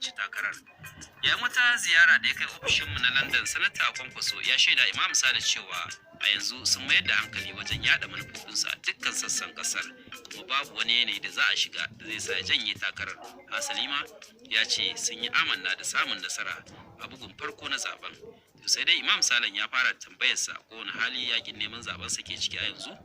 cancanci takarar. Yayin wata ziyara da ya kai ofishinmu na London, Sanata Kwankwaso ya shaida Imam Sale cewa a yanzu sun mayar da hankali wajen yada manufofinsu a dukkan sassan kasar, kuma babu wani yanayi da za a shiga da zai sa ya janye takarar. Hasali ma ya ce sun yi amanna da samun nasara a bugun farko na zaben. To sai dai Imam Salen ya fara tambayarsa ko wani hali yakin neman zabensa ke ciki a yanzu.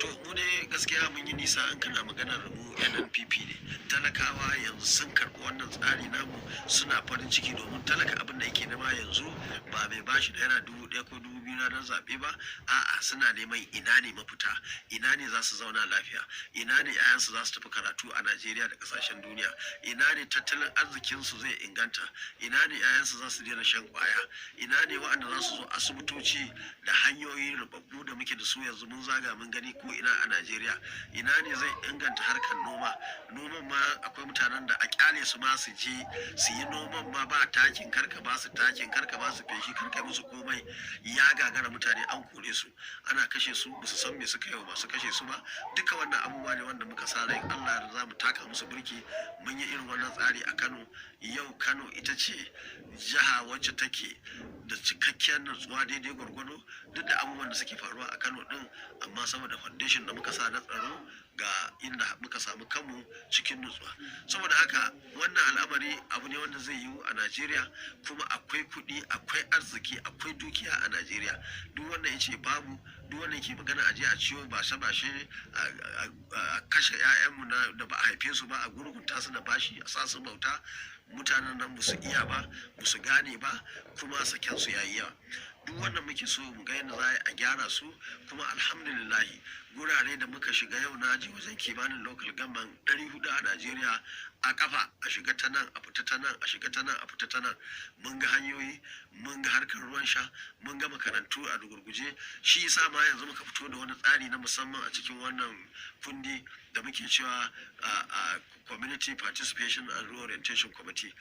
To, mu dai gaskiya mun yi nisa. In kana maganar mu NNPP ne, talakawa yanzu sun karɓi wannan tsari namu, suna farin ciki, domin talaka abin da yake nema yanzu ba mai bashi naira 1,000 ko 2,000 ranar zaɓe ba. A'a, suna neman ina ne mafita, ina ne za su zauna lafiya, ina ne 'ya'yansu za su tafi karatu a Najeriya da ƙasashen duniya, ina ne tattalin arzikinsu zai inganta, ina ne 'ya'yansu za su daina shan kwaya, ina ne waɗanda za su zo asibitoci da hanyoyi rubabbu da muke da su yanzu. Mun zaga mun gani ko ina a Najeriya. Ina ne zai inganta harkar noma? Noman ma akwai mutanen da a kyale su ma su je su yi noman ma ba takin, karka ba su takin, karka ba su feshi, karka yi musu komai, ya gagara. Mutane an kore su, ana kashe su, ba su san me suka yi wa masu kashe su ba. Duka wannan abubuwa ne wanda muka sa rai Allah za mu taka musu birki. Mun yi irin wannan tsari a Kano. Yau Kano ita ce jiha wacce take da cikakkiyar nutsuwa daidai gwargwado, duk da abubuwan da suke faruwa a Kano din, amma saboda foundation da muka sa na tsaro ga inda muka samu kanmu cikin nutsuwa. Saboda haka wannan al'amari abu ne wanda zai yiwu a Najeriya, kuma akwai kuɗi, akwai arziki, akwai dukiya a Najeriya. Duk wanda ya ce babu, duk wanda yake magana a je a ciwo bashe bashe, a kashe 'ya'yanmu da ba a haife su ba, a gurgunta su da bashi, a sa su bauta, mutanen nan ba su iya ba, ba su gane ba, kuma saken su yayi yawa. Duk wannan muke so mu ga yadda za a gyara su. Kuma alhamdulillahi, gurare da muka shiga yau, na je wajen kimanin local government 400 a Najeriya a kafa, a shiga ta nan, a fita ta nan, a shiga ta nan, a fita ta nan. Mun ga hanyoyi, mun ga harkar ruwan sha, mun ga makarantu a gurguje. Shi yasa ma yanzu muka fito da wani tsari na musamman a cikin wannan kundi da muke cewa a Community Participation and Orientation Committee.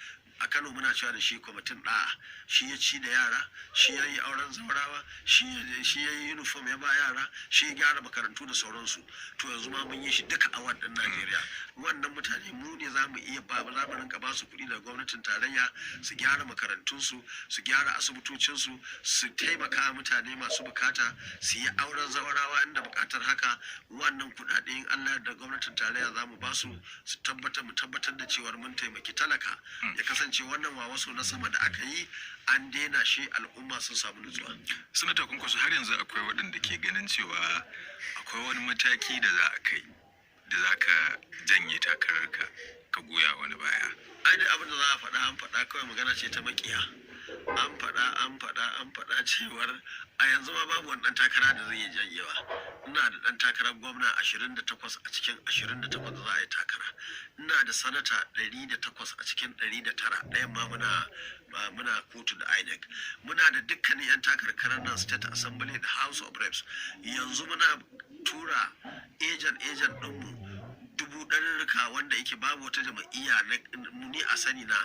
A Kano muna cewa da shi kwamitin ɗa'a. Shi ya ci da yara, shi ya yi auren zaurawa, shi ya yi uniform ya ba yara, shi ya gyara makarantu da sauransu. To yanzu ma mun yi shi duka a wannan Najeriya. Wannan mutane mu ne za mu iya ba, za mu rinka ba su kuɗi daga gwamnatin tarayya su gyara makarantunsu, su gyara asibitocinsu, su taimaka mutane masu bukata, su yi auren zawarawa inda bukatar haka. Wannan kuɗaɗe, in Allah da gwamnatin tarayya za mu ba su, su tabbatar, mu tabbatar da cewar mun taimaki talaka, ya kasance wannan wawaso na sama da aka yi an daina shi, al'umma sun samu nutsuwa. Sanata Kwankwaso, har yanzu akwai waɗanda ke ganin cewa akwai wani mataki da za a kai da za ka janye takararka ka goya wani baya. Ai duk abin da za a faɗa an faɗa, kawai magana ce ta makiya. An faɗa, an faɗa, an faɗa cewar a yanzu ma babu wani ɗan takara da zai iya janyewa. Ina da ɗan takarar gwamna 28 a cikin 28 da za a yi takara. Ina da sanata 108 a cikin 109, ɗayan ma muna kotu da INEC. Muna da dukkanin 'yan takarkarar nan, State Assembly da House of Reps. Yanzu muna tura agent agent ɗinmu dubu ɗarurruka, wanda yake babu wata jama'iyya na ni a sani na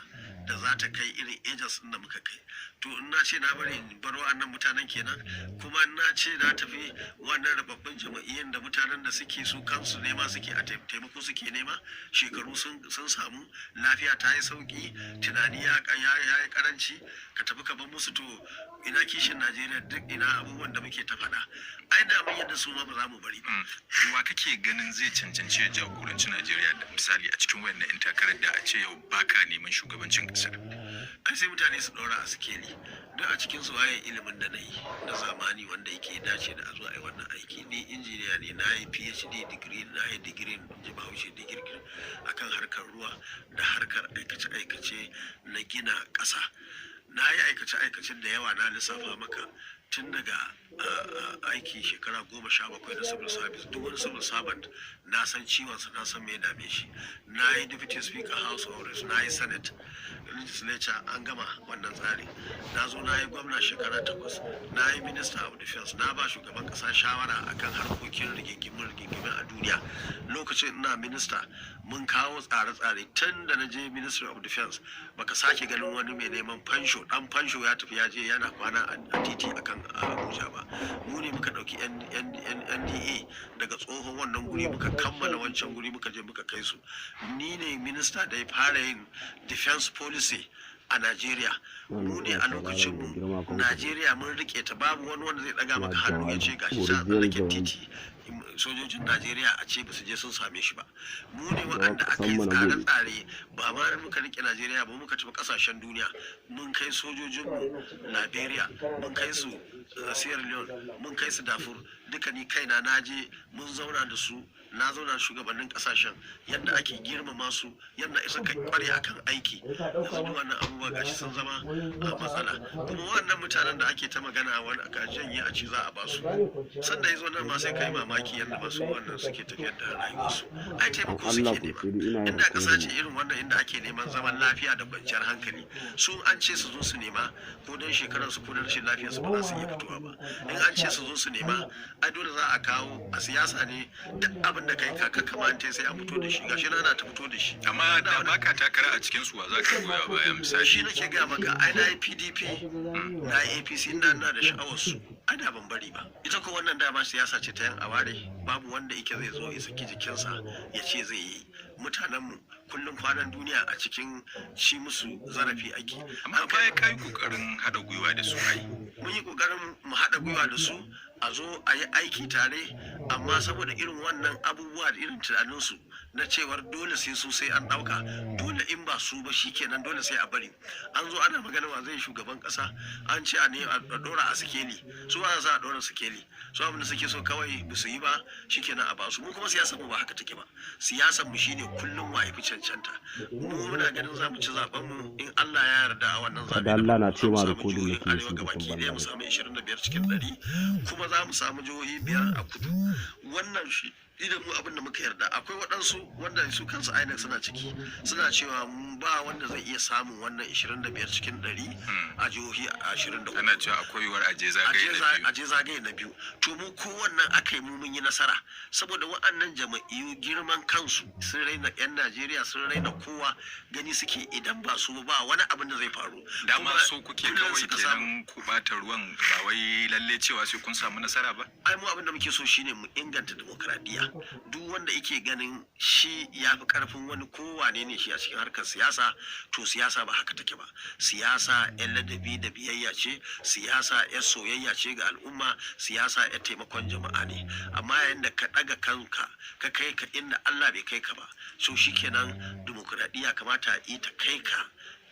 da za ta kai irin agents ɗin da muka kai. To in na ce na bari in bar wa'annan mutanen kenan, kuma in na ce na tafi, wannan rababbin jama'iyyun da mutanen da suke su kansu nema suke a taimako suke nema, shekaru sun samu, lafiya ta yi sauki, tunani ya yi karanci, ka tafi ka bar musu, to ina kishin Najeriya? Duk ina abubuwan da muke ta faɗa? Ai da mun yadda su ma ba za mu bari ba. Wa kake ganin zai cancanci ya jagoranci Najeriya, da misali a cikin wayannan 'yan takarar, da a ce yau baka neman shugabancin kasar? Ai sai mutane su ɗora a sikeli. Duk a cikin su waye ilimin da na yi na zamani wanda yake dace da a zo a yi wannan aiki? Ni injiniya ne, na yi PhD degree, na yi digiri, in ji Bahaushe, digirgir akan harkar ruwa da harkar aikace-aikace na gina ƙasa. Na yi aikace-aikacen da yawa, na lissafa maka tun daga aiki shekara 17 na civil service. Duk wani civil servant na san ciwonsa, na san me ya dame shi. Na yi Deputy Speaker House of Reps, na yi Senate, legislature, an gama wannan tsari. Na zo na yi gwamna shekara 8, na yi Minister of Defense, na ba shugaban kasa shawara akan harkokin rigingimin rigingimin a duniya. Lokacin ina minista mun kawo tsare-tsare. Tun da na je Ministry of Defense baka sake ganin wani mai neman fansho, dan fansho, ya tafi ya je yana kwana a titi akan can a Abuja ba. Mu ne muka ɗauki NDA daga tsohon wannan guri, muka kammala wancan guri, muka je muka kai su. Ni ne minista da ya fara yin defense policy a Najeriya. Mu ne a lokacin mu Najeriya mun rike ta, babu wani wanda zai daga maka hannu ya ce gashi sa tsallaken titi, sojojin Najeriya a ce ba su je sun same shi ba. Mu ne waɗanda aka yi tsare-tsare, ba ma muka rike Najeriya ba, muka tafi kasashen duniya, mun kai sojojinmu Liberia, mun kai su Sierra Leone, mun kai su Darfur. Duka ni kaina na je, mun zauna da su, na zauna da shugabannin kasashen, yadda ake girmama su, yadda suka kware akan aiki. Yanzu duk wannan abubuwa gashi sun zama a matsala. Kuma wannan mutanen da ake ta magana, wani aka janye a ce za a basu, sanda ya zo nan ma sai kai mamaki yadda masu wannan suke tafiyar da rayuwarsu. Ai taimako suke nema. Inda ƙasa ce irin wannan inda ake neman zaman lafiya da kwanciyar hankali, su an ce su zo su nema, ko don shekarar su ko don rashin lafiyar su, ba za su iya fitowa ba. In an ce su zo su nema, ai dole za a kawo. A siyasa ne, duk abin da kai kaka kamata sai an fito da shi. Gashi na ta fito da shi. Amma da baka takara a cikin su, wa za ka goya baya, misali? Shi nake gaya maka, ai na yi PDP, na yi APC. Inda ina da sha'awar su, ai da ban bari ba. Ita ko wannan dama siyasa ce ta yan aware. Babu wanda yake zai zo ya saki jikinsa ya ce zai yi. Mutanenmu kullum kwanan duniya a cikin ci musu zarafi ake. Amma baya ka yi kokarin haɗa gwiwa da su ai. Mun yi kokarin mu haɗa gwiwa da su, a zo a yi aiki tare, amma saboda irin wannan abubuwa da irin tunaninsu na cewar dole sai su, sai an ɗauka, dole in ba su ba shikenan, dole sai a bari. An zo ana magana wa zai shugaban ƙasa, an ce a ne a ɗora a sikeli. Su ba za a ɗora sikeli. Su abin da suke so kawai ba su yi ba, shikenan a ba su. Mu kuma siyasar mu ba haka take ba. Siyasar mu shine kullum wa fi cancanta. Mu muna ganin za mu ci zaben mu in Allah ya yarda a wannan zaɓe. Kada Allah na ce ma Za mu samu rikodin jihohin nake yi arewa sun gabaki ban ɗaya mu banza. samu 25 cikin 100, kuma za mu samu jihohi 5 a kudu. Wannan shi idan mu abin da muka yarda. Akwai waɗansu wanda su kansu INEC suna ciki, suna cewa ba wanda zai iya samun wannan 25 cikin 100 a jihohi 24. Ana cewa akwai yiwuwar aje zagaye na biyu. A je zagaye na biyu. To mu ko wannan aka yi, mu mun yi nasara, saboda wa'annan jama'iyyu girman kansu, sun raina 'yan Najeriya, sun raina kowa. Gani suke idan ba su ba, wani abin da zai faru. Dama Kuma so kuke kullum kawai suka samu. kenan ku bata ruwan, ba wai lalle cewa sai kun samu nasara ba. Ai mu abin da muke so shine mu inganta demokradiyya. Duk wanda yake ganin shi ya fi karfin wani, kowane ne shi a cikin harkar siyasa, to siyasa ba haka take ba. Siyasa yan ladabi da biyayya ce, siyasa yan soyayya ce ga al'umma, siyasa yan taimakon jama'a ne. Amma yayin da ka ɗaga kanka ka kai ka inda Allah bai kai ka ba, so shikenan. Demokradiyya kamata a yi ta kai ka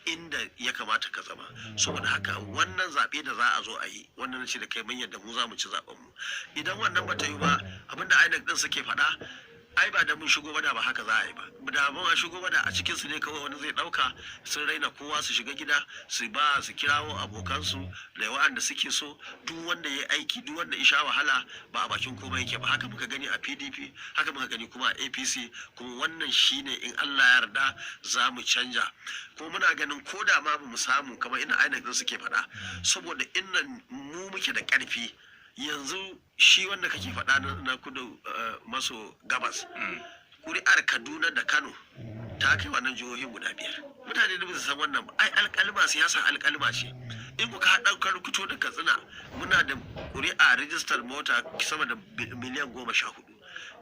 inda ya kamata ka zama. Saboda haka wannan zaɓe da za a zo a yi, wannan ce da kai mun yadda mu za mu ci zaɓen mu. Idan wannan bata yi ba, abinda INEC din suke faɗa, ai ba da mun shigo ba da ba haka za a yi ba. Da mun shigo ba da a cikin su ne kawai wani zai ɗauka. Sun raina kowa, su shiga gida su ba su kirawo abokansu da wa'anda suke so. Duk wanda ya aiki, duk wanda ya sha wahala, ba a bakin komai yake ba. Haka muka gani a PDP, haka muka gani kuma a APC. Kuma wannan shine in Allah ya yarda za mu canja. Kuma muna ganin ko da ma ba mu samu kamar ina INEC din suke faɗa, saboda innan mu muke da ƙarfi yanzu. Shi wanda kake faɗa na kudu maso gabas, ƙuri'ar Kaduna da Kano ta kai wannan jihohin guda 5. Mutane da ba su san wannan ba. Ai alƙalima, siyasa alƙalima ce. In kuka haɗa rukuto da Katsina, muna da ƙuri'a rijistar mota sama da miliyan 14.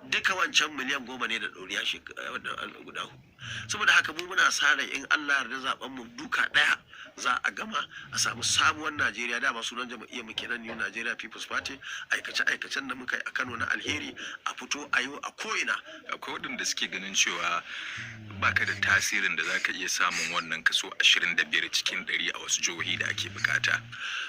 Duka wancan miliyan 10 ne da ɗoriya guda hudu. Saboda haka mu muna sa rai in Allah yarda zaben mu duka ɗaya za a gama, a samu sabuwar Najeriya. Dama sunan jam'iyyar mu kenan, New Nigeria People's Party. Aikace aikacen da muka yi a Kano na alheri, a fito a yi a ko'ina. Akwai waɗanda suke ganin cewa baka da tasirin da zaka iya samun wannan kaso 25 cikin 100 a wasu jihohi da ake bukata.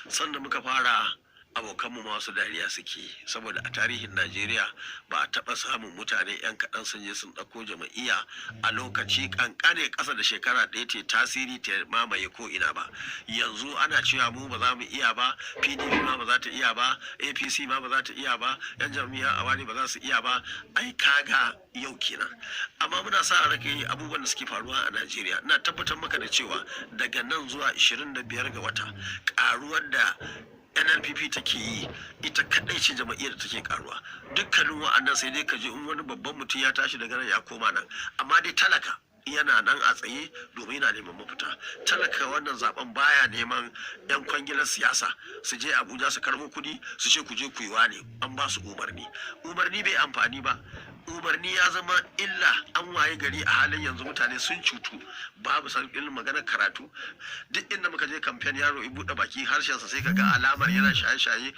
Sanda muka fara, abokanmu masu dariya suke, saboda a tarihin Najeriya ba a taɓa samun mutane 'yan kaɗan sun je sun ɗauko jama'iyya a lokaci ƙanƙane, ƙasa da shekara 1, ta tasiri ta mamaye ko ina ba. Yanzu ana cewa mu ba za mu iya ba, PDP ma ba za ta iya ba, APC ma ba za ta iya ba, 'yan jam'iyya a wani ba za su iya ba. Ai kaga yau kenan. Amma muna sa rake abubuwan da suke faruwa a Najeriya. Ina tabbatar maka da cewa daga nan zuwa 25 ga wata, ƙaruwar da NNPP take yi, ita kadai ce jama'iyyar da take karuwa. Dukkanin wa'annan sai dai ka ji in wani babban mutum ya tashi daga nan ya koma nan, amma dai talaka Yana nan a tsaye domin yana neman mafita. Talaka wannan zaben baya neman 'yan kwangilar siyasa su je Abuja su karɓo kuɗi su ce ku je ku yi wane. An ba su umarni, umarni bai amfani ba, umarni ya zama illa. An waye gari a halin yanzu mutane sun cutu, babu sauƙin magana karatu. Duk inda muka je kamfen, yaro ya buɗe baki, harshensa sai ka ga alamar yana shaye-shaye,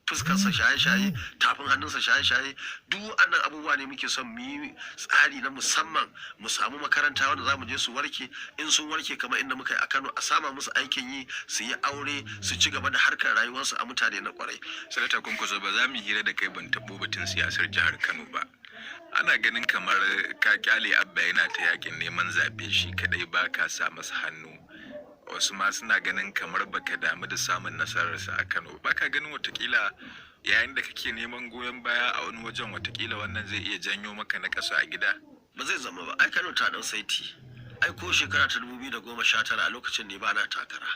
fuskarsa shaye-shaye, tafin hannunsa shaye-shaye. Duk wannan abubuwa ne muke son mu yi tsari na musamman, mu samu makaranta wanda za mu je su warke. In sun warke, kamar inda muka yi a Kano, a sama musu aikin yi, su yi aure, su ci gaba da harkar rayuwarsu a mutane na kwarai. Sanata Kwankwaso, ba za mu hira da kai ban taɓo batun siyasar jihar Kano ba. Ana ganin kamar ka kyale Abba yana ta yakin neman zaɓe shi kadai, ba ka sa masa hannu. Wasu ma suna ganin kamar baka damu da samun nasararsa a Kano ba. Ka ganin watakila yayin da kake neman goyon baya a wani wajen, watakila wannan zai iya janyo maka na ƙasa a gida? Ba zai zama ba. Ai Kano ta dau saiti. Ai ko shekara ta 2019, a lokacin ne ba na takara,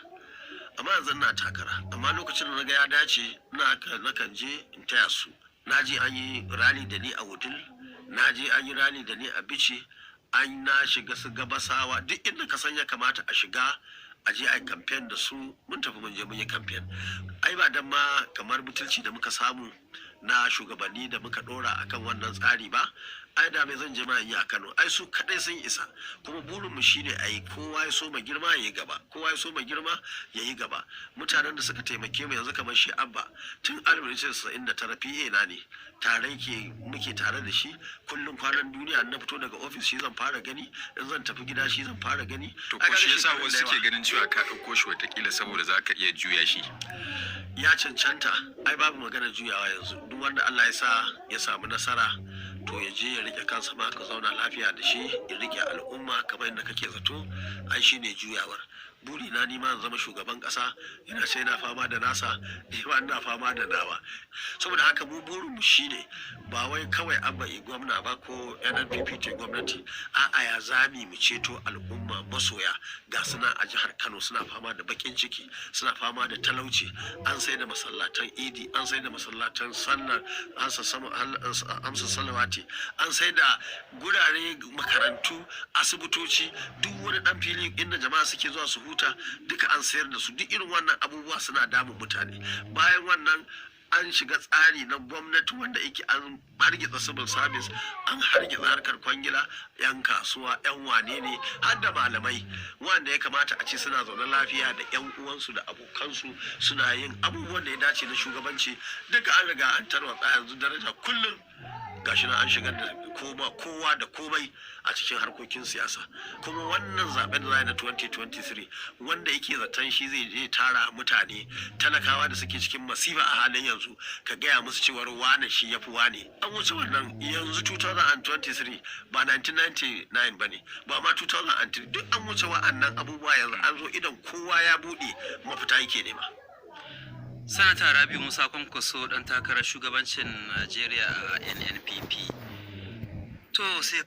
amma yanzu na takara. Amma lokacin da na ga ya dace, na nakan je in taya su. Na je an yi rally da ni a Wudil, na je an yi rally da ni a Bichi, an na shiga su Gabasawa, duk inda ka san ya kamata a shiga a je a yi kamfen da su, mun tafi mun je mun yi kamfen. Ai ba dan ma kamar butulci da muka samu na shugabanni da muka dora akan wannan tsari ba, ai da mai zan je ma in yi a Kano? Ai su kadai sun isa. Kuma burinmu shine ai kowa ya so ma girma ya yi gaba, kowa ya so ma girma ya yi gaba. Mutanen da suka taimake mu yanzu, kamar shi Abba, tun 1999 PA na ne, tare ke muke tare da shi. Kullum kwanan duniya na fito daga ofis shi zan fara gani, in zan tafi gida shi zan fara gani. To Ai ko shi kaga yasa shekarun wasu da yawa. suke ganin cewa ka ɗauko shi watakila saboda za ka iya juya shi? Ya cancanta. Ai babu magana juyawa yanzu. Duk wanda Allah ya sa ya samu nasara, to ya je ya rike kansa ma, ka zauna lafiya da shi, ya rike al'umma kamar yadda kake zato. Ai shine juyawar. Buri na ni ma in zama shugaban kasa. Ina sai na fama da nasa, ni ma ina fama da nawa. Saboda haka mu burin mu shine ba wai kawai Abba yi gwamna ba ko NNPP ce gwamnati. A'a, ya zami mu ceto al'umma masoya ga suna a jihar Kano, suna fama da bakin ciki, suna fama da talauci. An sai da masallatan Idi, an sai da masallatan sallar amsa salawati, an sai da gurare, makarantu, asibitoci, duk wani dan fili inda jama'a suke zuwa su huta, duka an sayar da su. Duk irin wannan abubuwa suna damun mutane. Bayan wannan, an shiga tsari na gwamnati wanda yake an hargitsa civil service, an hargitsa harkar kwangila, 'yan kasuwa, 'yan wane ne, har da malamai wanda ya kamata a ce suna zaune lafiya da 'yan uwansu da abokansu, suna yin abubuwan da ya dace na shugabanci, duka an riga an tarwatsa. Yanzu daraja kullum gashi nan an shigar da koma kowa da komai a cikin harkokin siyasa. Kuma wannan zaben da za a yi na 2023, wanda yake zaton shi zai je tara mutane talakawa da suke cikin masifa a halin yanzu, ka gaya musu cewar wane shi ya fi wane, an wuce wannan. Yanzu 2023 ba 1999 ba ne ba ma, 2003, duk an wuce wa'annan abubuwa. Yanzu an zo idan kowa ya buɗe, mafita yake nema. Sanata Rabiu Musa Kwankwaso, dan takarar shugabancin Najeriya a NNPP. To sai